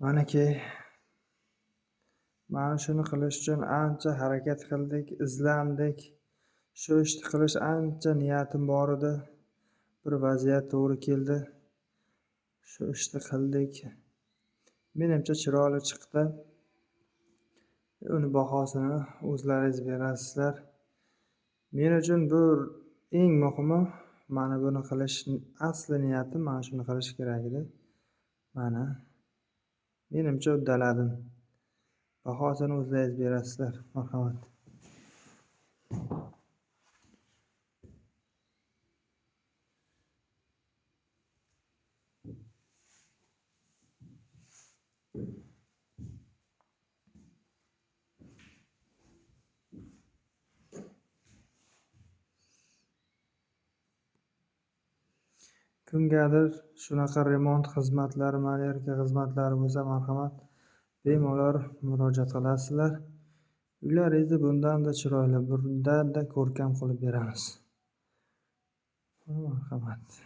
Manaki mana shuni qilish uchun ancha harakat qildik, izlandik. Shu ishni qilish ancha niyatim bor edi. Bir vaziyat to'g'ri keldi. Shu ishni qildik. Menimcha chiroyli chiqdi. Uni bahosini o'zlaringiz berasizlar. Men uchun bu eng muhimi, mana buni qilish asli niyatim mana shuni qilish kerak edi. Mana menimcha uddaladim. Bahosini o'zlaringiz berasizlar. Marhamat. Kimgadir shunaqa remont xizmatlari, malyarka xizmatlari bo'lsa, marhamat, bemalol murojaat qilasizlar. Uylaringizni bundan-da chiroyli, bundan-da ko'rkam qilib beramiz. Marhamat.